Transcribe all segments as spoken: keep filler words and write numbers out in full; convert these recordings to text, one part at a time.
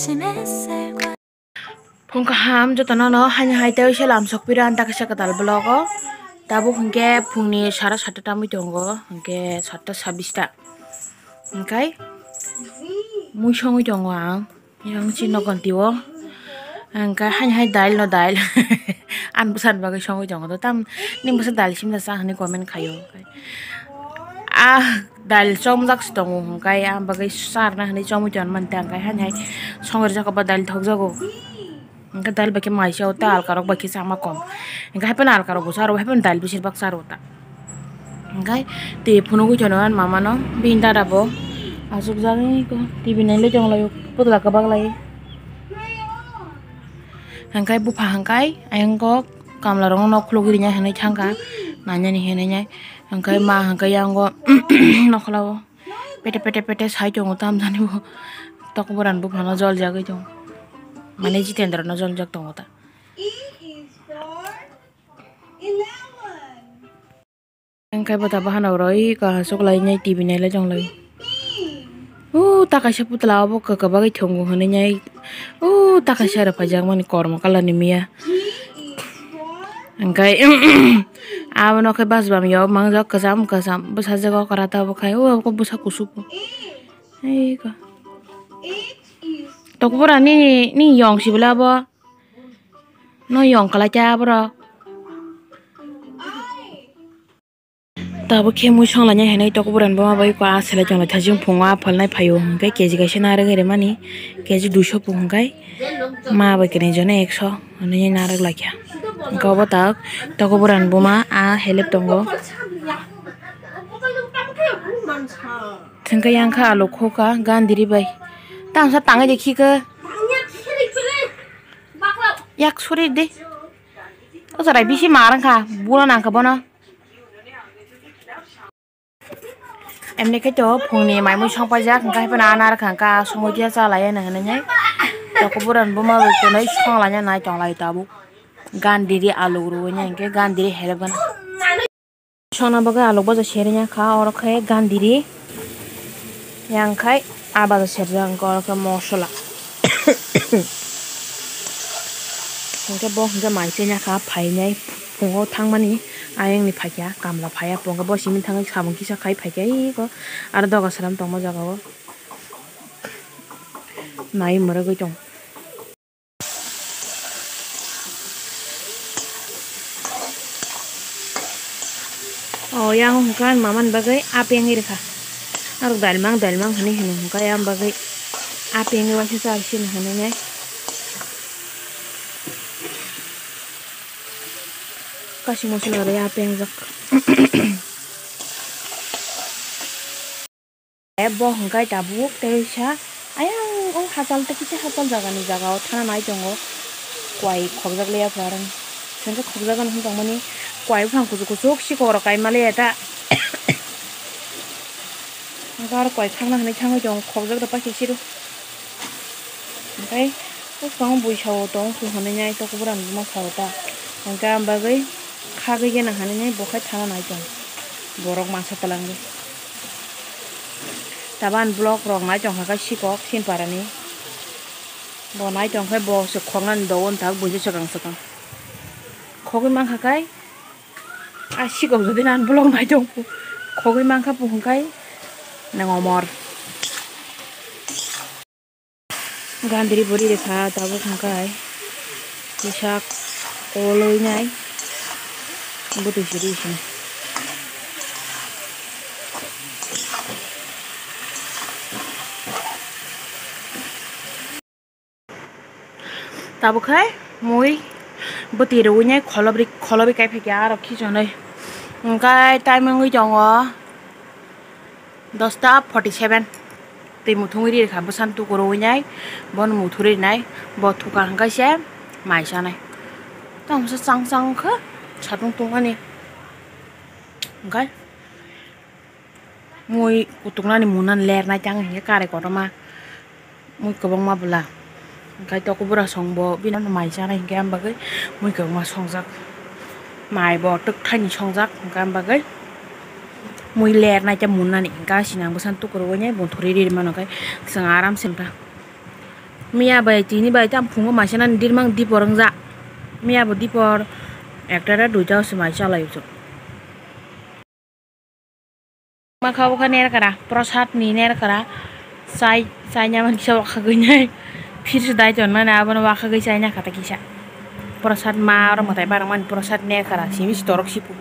Phung kaham jotono no haini hai tei se lam sok pira anta kaisa kwtal vlog o. Tabuk hinkhe phungni sara satta tamwi tongo, hinkhe satta sabbish ta. Hinkhe mui songwi tongo ang. Yang si nogon tio. Hinkhe haini hai dail no dail. Ang bwsani bagwi songwi tongo. Tam ni bwsa dail simna cha hwnwi comment khaio. Ah, dail chomjak se tongo hwnkhe, ang bagwi charna hwnwi chomwi tongmani tei ang khe haini hai songwi rwjak ba dail thokjago. Hwnkhe dail bai khe maisa o tei alkarok bai khe chama kom. Hwnkhe hai phano alkarok bo charo, hai phano dail besir bak charo ta. Hwnkhe twi phunugwi tongno ani mama no, bini dada bo achukjagwi T V nailai tonglaio, putla kwbak lai. Hwnkhe bupha hwnkhe ayang kok kamla rokno nok khulugwi rwna hinwi thangkha, nainani hinwi. Hwnkhe ma hwnkhe yango nokhla o pete pete pete sai tongo, tamjani bo tokboran buphano joljagwi tongo, mane Jitendra no joljak tongo ta. Hwnkhe bo ta bahanok rw oi kahasuk lai nai T V nailai tonglai. O ta kaisa putla obo kwbagwi thwngo hwnwi nai. O ta kaisa rw phaijak mani kormo colour ni miya. Hwnkhe abono khe bus bam ya mangjak kwcham kwcham bwsajak okra ta obo khai o bwsa kusugo. Ei ko. Tokbura nini, nini yong sibole abo. No yong kwlai kha borok. Tabuk khe mui songlaina hinwi tokbura ni buma bai khe a selai tonglai thajing phungo a phalnai phaio hwnkhe K G kaisa narwgwi rwmani, K G duiso phung hwnkhe ma bai kwrwi jone ekso hwnwi narwk laikha. Hwnkhe obo tak tokbura ni buma a helep tongo. Hwnkhe yang kha alu khokha gandiri bai. Tamsa tangwi de khikha. Yak suri de. O chwrai bisi mar wngkha, bula nangkha bono. Emni khe to phungni mai mui song paijak, hwnkhe hai phano anar kha, hwnkhe a songwi tiya cha lai ya nang hinwi. Toko buran buma bai tonwi song lai ya nai tong lai tabuk. Gandiri alu rwi ya, hwnkhe gandiri helep gana. Songna bagwi alok baja sereng ya kha, oro khe gandiri, yang khai a baja serjak, hwnkhe oro khe mosola. Hwnkhe bo hwnkhe mai chanya kha, phainai phungo thangmani ayangni phaikha, kamla phaiya, bo hwnkhe bo simi thangwi samung kisa khai phaikha, eko aro doga sram tongma jagao nai mwrwgwi tong. O yang hwnkha mamani bagwi apeng ri kha. Arok dalimang dalimang hwnwi hino hwnkha yang bagwi apeng ri waisa char sini hwnwi nai. Kasing mosola ri apeng jak. Bo hwnkhe tabuk tei sa ayang o hachal tei kisa hachal jagani jagao thana nai tongo. Kwai khokjak liya pharang. Hwnkhe khokjagani hwn tongmani kwai buphang kuchuk kuchuk sikok rok kaima liya ta. Hwnkhe aro kwai khakna hwnwi thangwi tongo khokjak rok paikhe siro. Hwnkhe bwskango buisao tong khe hwnwi nai tokobwrang buma sao ta. Hwnkhe ang bagwi khagwi gana hwnwi nai bo khai thana nai tong borok masa twlangwi. Taban block rok nai tongkha khe sikok Sinparani. Bo nai tongkhe bo se khoknani dogo wngthak buijo swkang swkang. Khogwi mankha khe a sikok jodi nan block nai tongkhu khogwi mankha bo hwnkhe nang omor. Gandri buri rekha tabuk hwnkhe kisa koloi nai bwtwi siri se. Tabuk khai mui bwtwi rwui nai kholobri kholobri kai phaikha aro khichonwi hwnkhe time wngwi tongo. Dosta forty seven. Twi muthungwi ri rwkha bwsani tukurwi nai bono muthuri rinai bo thuka hwnkhe se mai chanai. Tamsa chang chang khe satung tungmani hwnkhe mui kutuknani munani lernai tang hinkhe kare kotorma. Mui kwbangma bwla. Hwnkhe tokobwra songbo bini mai chanai hinkhe, ang bagwi mui kwbangma songjak. Mai bo twkthaini songjak, hwnkhe ang bagwi mui lernai tei munnani. Hwnkhe asini ang bwsano tukurwi nai bunthorwi ri mano, hwnkhe chwng aram se wngkha. Miya bai tini bai tam phungo maisa nani dirmang dipor wngja. Miya bo dipor ekta re duita se mai chalai usuk. Ma kha bo kha ner kara, prosad ni ner kara. Chai, chai nya man kisa wakha gwi nai. Phir se dai ton mani abono wakha gwi chai nya kha ta kisa. Prosad ma oro mwtai barang mani prosad ner kara. Simi si torok si pu.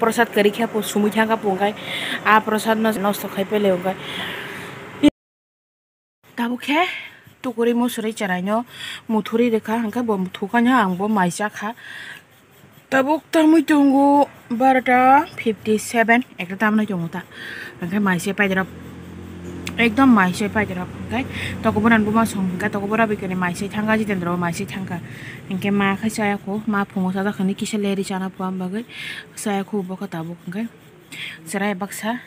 Prosad kwrwi khe pu sumui thang kha pu hwnkhe. A prosad no nosto khai pele hwnkhe. Tabuk khe tukuri musurui chwraino muthuri rwkha, hwnkhe bo thukha no ang bo mai chakha. Tabuk tamui tongo barota fifty seven, ekta tamnai tongo ta, hwnkhe mai se paidrop, ekdom mai se paidrop, hwnkhe tokobora ni buma song hwnkhe tokobora bai kwrwi mai se thangkha, Jitendra bo mai se thangkha, hwnkhe ma khe chaya kho, ma phungo chajak hinwi kisa leri chana phuya bagwi chaya kho bo khe tabuk hwnkhe. Chwrai baksa,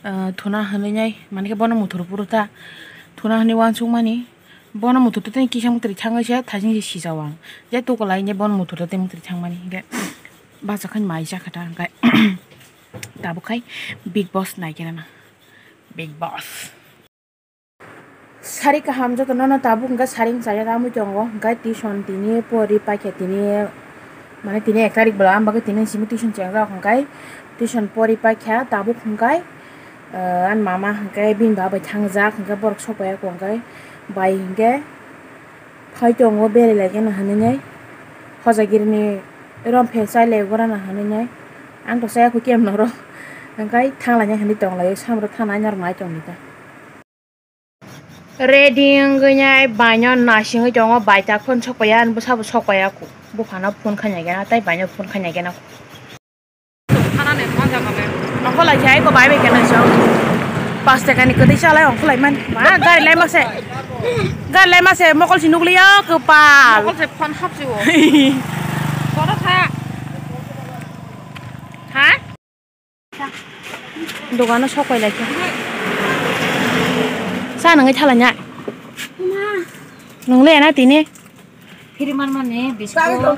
ah, thuna hinwi nai, mani khe bono muthur phuru ta. Thuna hinwi uansukmani, bono muthur twi kisa mwtwrwi thangwi se thajin se sijao ang. Je tukulai hinwi bono muthur twi mwtwrwi thangmani hinkhe bachakhani mai chakha ta, hwnkhe tabuk khai Bigg Boss nai khe rana. Bigg Boss. Sari kaham jotono no tabuk hwnkhe sari wngchaya tamwi tongo, hwnkhe tuition tini pori paikha tini, mane tini ek tarik bwla, am bagwi tini simi tuition chengjak hwnkhe tuition pori paikha tabuk hwnkhe, ah, ani mama hwnkhe bini baba bai thangjak hwnkhe borok sok paiya kho hwnkhe bai hwnkhe phai tongo berai lai gana hinwi nai hojagiri ni rom phe chai lai gana hinwi nai ang to chaya kho kemnoro hwnkhe thang lai nai hinwi tong lai samro thang nai norok nai tong nai ta. Ready wngwi nai baino nasingwi tongo, bai tak phone sok paiya, ani bwsa bo sok paiya, buphano phone khaina gana, tei baino phone khaina gana. Ongkholai khe ai bo bai bai khe naisong. Pas tekani kwtwi chalai ongkholai man. Ma gari lai mase. Gari lai mase mokol si nukliya kwpal. Mokol se phone hapsi o. Kono tha. Ha? Dogano sok pailai khe. Sa nangwi thala nya. Nung le na tini. Phiri man mani biskut.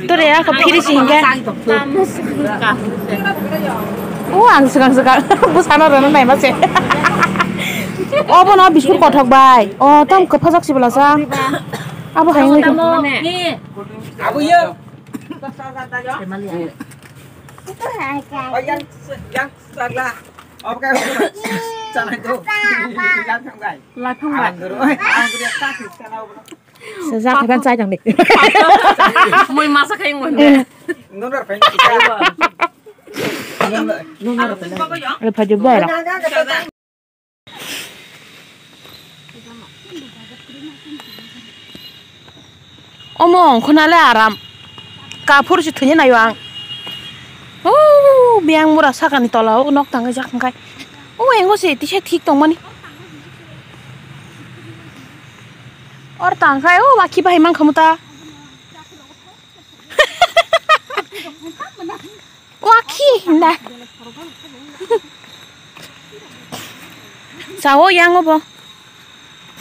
Tore ako phiri si hingga. O ang swkang swkang bwsano rwna naima se. Obo no biskut kothok bai. O tam kwphajak si bwlasa. Abo hai wngwi tong. Abo yo. Yang yang sagla. Obo kai chana do. Yang thang bai. Laphang bai. Ang guru. Ang guru tak sana. Sejak kan saya jang dik. Moi masa kai mon. Nungar pen. Nungar pen. Ada baju bai lah. Omo ongkhornale aram. Kaphur se thwina naio ang. O biyang mura sakani tola o nok tangwi jak hwnkhe. O engo se tisa thik tongmani. Or tangkhe o wakhi bahai mankhamu ta. Wakhi hinda. Sao yang obo.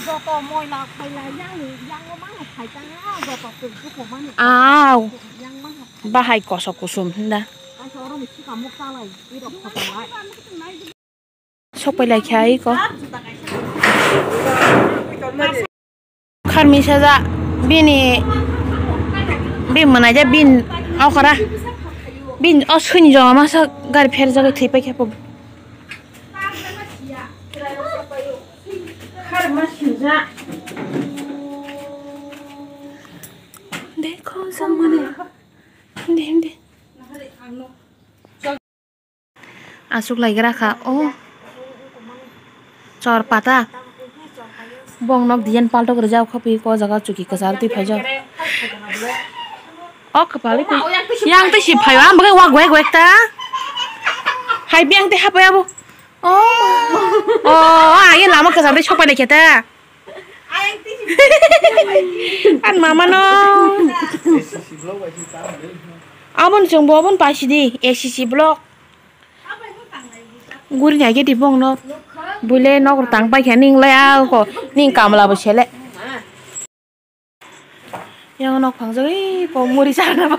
Joto moila phaila yang, yang o mano phai ta, joto twi buko mani. Aw. Yang mano phai. Bahai kosok kusum hinda. Kaisa oro ni sika muk chalai, irok khoto lai. Sok pai lai kha iko. Kharmi saja bini, bini mwnai ja bini okra. Bini o suni joma masa gari pher jagwi thwi pai kha po. Kharma sinja. Dekho samane. Hindi, hindi. Aswk lai gra kha o chor pata. Bong nok design paltok rijak kho pi ko jaga chuki kwchar twi phaijak. O kwpal twi yang twi si phaio ang bagwi wa gwek gwek ta. Hai biyang twi hapai abo. O o ang ye lama kwchar twi sok pai lai khe ta. An mama no. Abon chwng bo abon paisidi A C C block. Guri nai gedi bong no. Buile nok tang pai kha ning lai a ko ning kamla bo sele. Yang nok phang jagwi ko muri sana ba.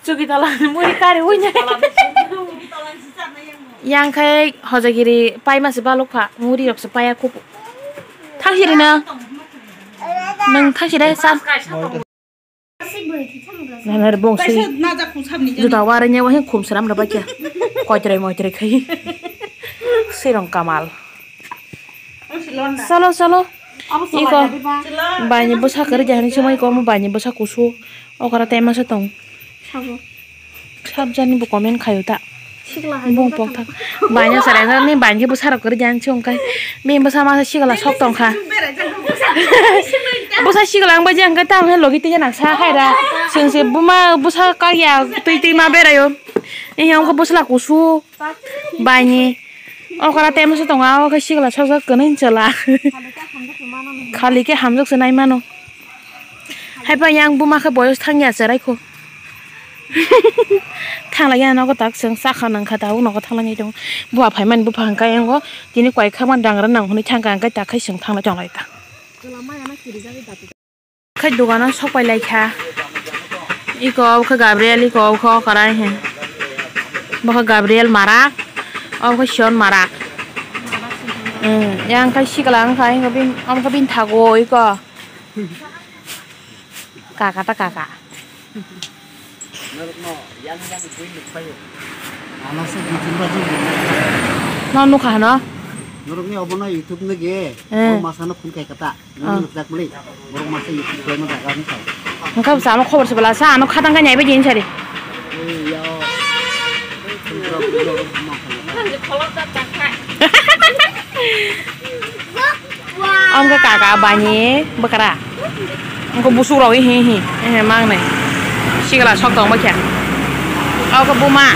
Chuki tala muri kari ui nai. Yang khai hojagiri paima se balok pha, muri rok se paya kupu. Thang siri na. Nang thang siri sa. Nanar bong si. Juta wara nyawa hin khum seram da bacha. Koitrai moitrai khai. Sirong kamal. Salo, salo. Iko. Bani bwsa kwrwi jahani semai ko mo bani bwsa kusu. Okara tema sa tong. Sabjani bo comment khayo ta. Bung pok thak. Banya sarai ni banya bwsa rok kwrwi jahani se ongkai. Bini bwsa ma sikla sok tong kha. Bwsa sikla ang baji ang kai tamo logi tei nang sa hai da. Sengse buma bwsa kaya twi twi ma berayo. Ini ongko bwsla kusu. Baini. Okra temsa tongo, o khe sikla sokjak kwnwi chwla. Khali khe hamjak se nai mano. Haiphai yang buma khe boyos thangya se raikho. Thanglaiya nogo tak chwng chakha nangkha tabuk nogo thanglai tongo. Bua phaimani bupha hwnkhe yango tini koi kha man dangra nang hwnwi thangkha hwnkhe tak khai chwng thanglai tonglaikha. Khai dogano sok pai lai kha. Iko obo khe Gabriel, iko obo khe okra he. Bo khe Gabriel Marak, obo khe Sion Marak. Hmm, yang khai sikla wng kha, omo khe bini thago iko. Kaka ta kaka. Norokno yang yang bui nuk paio. Ano se biching ba jing. No nukha hano? Norokni obono YouTube nigi. Eh. Masano phun kai kata. Nang nukjak mali. Borok masa YouTube khlaima jaga ni kau. Engkau sama khobor sebela sa ano khatang ka nyai ba jin sari. Eh, ya. Om khe kaka bani bwkra. Ongko busuk rok hi hi hi mang nai. Sikla sok tong bakya. Oko buma.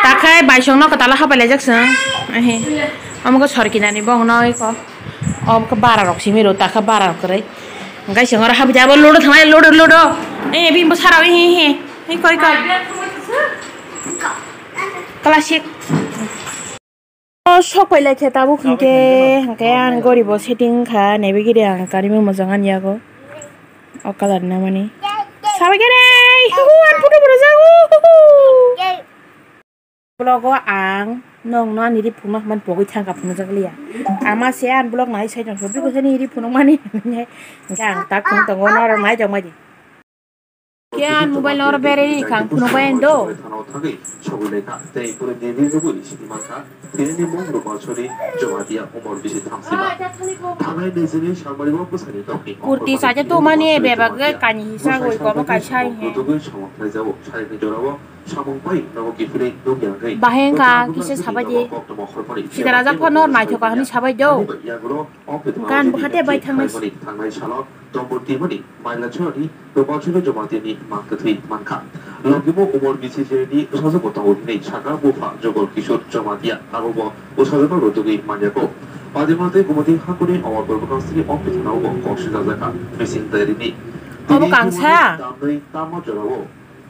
Takhai baisong no kwtal hapai laijak chwng. Ahi. Omo khe sorkinani bong no eko. Omo khe bara rok simi ro takha bara rok kwrwi. Hwnkhe chwng oro habai jabo ludo thanglai ludo ludo. Eh bini bwsarok hi hi. Hi koi koi. Classic. O sok pai lai khe tabuk hwnkhe hwnkhe ang goribo setting kha nebigiri ang karimi mojang ani yago o colour namani sabai khe re hu an photo boro jago. Vlogo ang nongno ani ri phunukma hwnmani pogwi thangkha phunukjak liya ama se ani vlog nai sai tongkha biko sani ri phunukmani hwnkhe ang tak phunuk tongo norok nai tongmani. Kian mobile number bere ri khang phunuk bai do. Kurti saja tu mani bebak ge kani hisa goi komo kaisa he. Baheng ka kisa sabai di. Sida raja phano naithoka hwnwi sabai do. Gan bwkhate bai thangnai. Tombor twimani Mailachuari Robalchari Jamatia ni mang kwthwi mankha. Logimo umor bisi jereni bwsajwkbo tongo hinwi sakha bupha Jogol Kishore Jamatia, abo bo bwsajwkno rwtugwi manyago. Padima tei Gumati hakuni Omorpur Bwkhangsini Ompi thanao bo kok swijak jakha missing diary ni. Obo kangsa. Tamni tamo jorao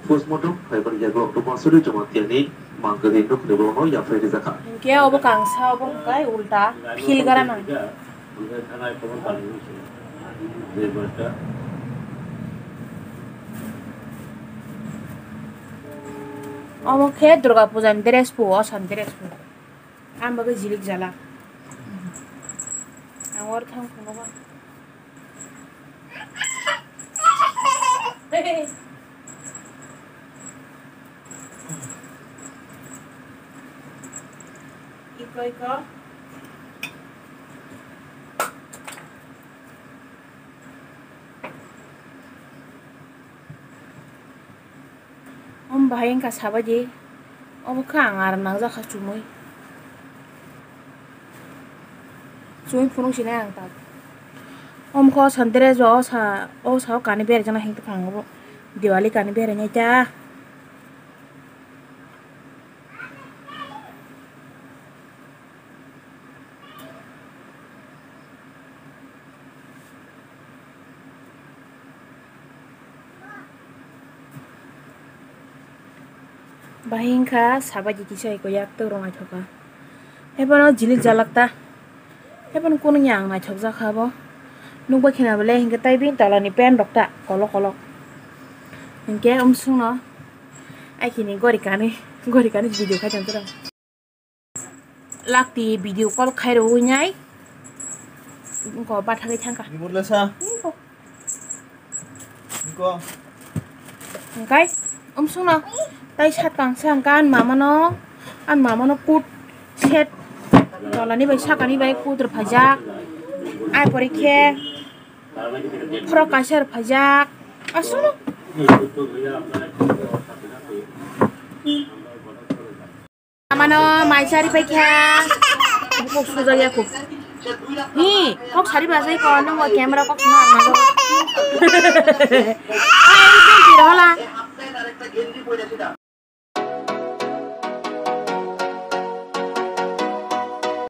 Postmortem khlaimani yago Robalchari Jamatia ni mang kwthwi nukhungni borokno yaphai rijak kha. Hinkhe obo kangsa, obo hwnkhe ulta phil gara nang. Omo khe Durga Puja ni dress po, osan dress po. Ang bagwi jilik jala. Ang oro thang phunukgo. Iko, iko. Om bahai wngkha sabaidi, obo khe ang aro nangjak kha chumui. Chumui phunuk sinai ang tak. Om khe o san dress o sa, o sa o kani beraijak nai hinwi tongkha ang obo. Diwali kani berainai ta. Bahai wngkha sabaidi kisa eko yak tok rok naithoka. Haiphano jilik jalak ta. Haiphano kunu yang naithok jak kha bo. Nukbai khina bele hinkhe tai bini tola ni pant rok ta kolok kolok. Hinkhe umsung no ai khini gori kani, gori kani video khai tong terang. Lakti video call khai rw nai. Ko bathagwi thangkha. Ni burle sa. Hingkai umsungno tai sat kangsa hingka ani mamano, ani mamano kut set tolani bai sakani bai kut rwphaijak. Ai pore khe frok kaisa rwphaijak. Aswkno. Amano mai sari paikha. Kok sujak ya kok. Hi, kok sari ba sai ko nang camera kok suna arma. Ai, rola.